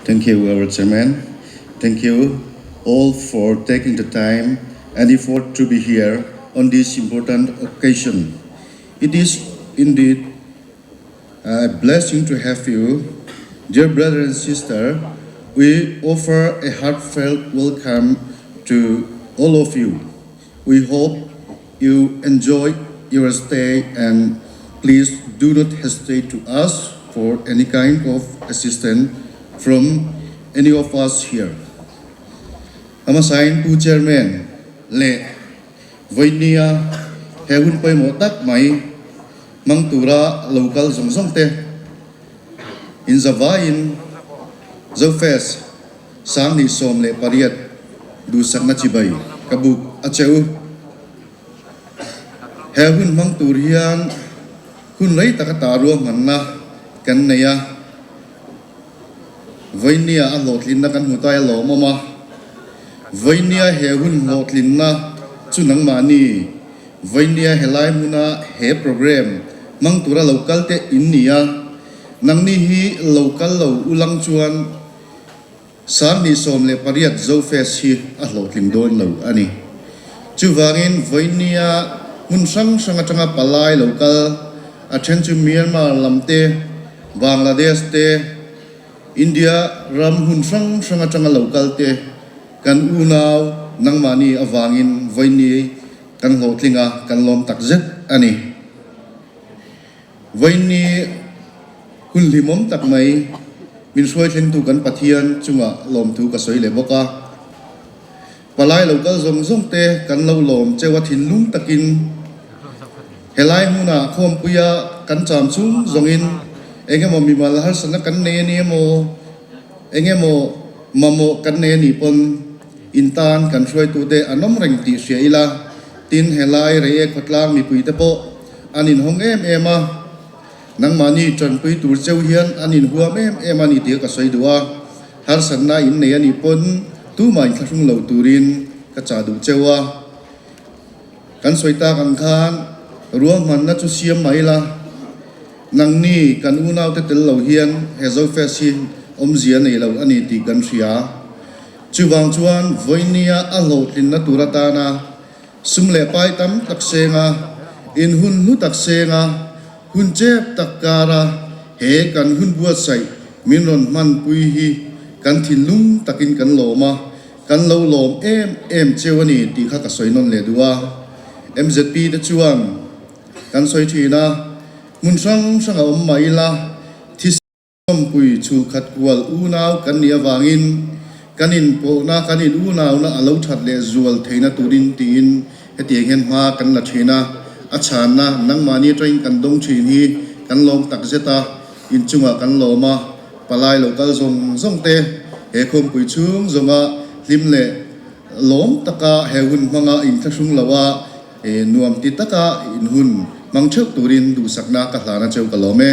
Thank you our chairman. Thank you all for taking the time and effort to be here on this important occasion. It is indeed a blessing to have you. Dear brother and sister, we offer a heartfelt welcome to all of you. We hope you enjoy your stay and please do not hesitate to ask for any kind of assistance from any of us here. Amasain Pu Chairman leh Vawinia he hun pawimawh tak mai hmang tura lo kal zawng zawng te inzavaiin Zofest 2018 duhsakna chibai ka buk a che u. He hun hmang tur hian hun rei taka ta ruahmanna kan nei a, Vawinia a hlawhtlinna kan hmu ta i lawmawm a. Vawinia he hun hlawhtlinna chu nangmahni Vawinia helai hmuna he program hmang tura lo kal te in ni a, nangni hi lo kal lo ulang chuan 2018 Zofest hi a hlawhtling dawn lo a ni. Chuvangin vawinia hmun hrang hrang atanga palai lo kal, a then chu Myanmar lam te, Bangladesh te, India ram hmun hrang hrang atanga lo kal te kan unau nangmahni avangin vawiini kan hlawhtling a, kan lawm takzet a ni. Vawiini hun hlimawm tak mai min hruai thlengtu kan Pathian chungah lawmthu ka sawi leh bawk a. Palai lo kal zawng zawng te kan lo lawm cheu a thinlung takin helai hmunah khawmpuia kan cham chung zawngin engemaw mimal harsatna kan nei a ni emaw engemaw mamawh kan nei a nih pawn in tan kan hruaitute an awm reng tih hria ila tin helai Reiek khawtlang mipuite pawh An inhawng em em a, nangmahni tanpui tur cheu hian an inhuam em em a ni tih ka sawi duh a, harsatna in nei a nih pawn tumah inthlahrung lo turin ka chah duh cheu a. Kan sawi tak ang khan ruahmanna chu siam mai la, nangni kan unaute tel lo hian he Zofest hi awmzia nei lo a ni tih kan hria. Chuvang chuan vawinia a hlawhtlinna tur atana Sum leh pai tam tak senga, in hun hlu tak senga, hun chep tak kara he kan hun buatsaih min rawn hmanpui hi kan thinlung takin kan lawm a, kan lo lawm em em cheu a ni tih kha ka sawi nawn leh duh a. Mzp te chuan kan sawi thin a, hmun hrang hrang a awm mah ila, thisen Awmpui chhungkhat kual unau kan nih avangin kan inpawhna, kan in unauna a lo that leh zual theihna turin tiin hetiang hian hma kan la thin a. A chhanna nangmahni atangin kan dawng thin hi kan lawm takzet a, inchungah kan lawm a, palai lo kal zawng zawng te he khawmpui chhung zawnga hlim leh lawm taka he hun hmanga inthlahrung lo a, nuam ti taka in hun hmang theuh turin duhsakna ka hlana cheu ka lawm e.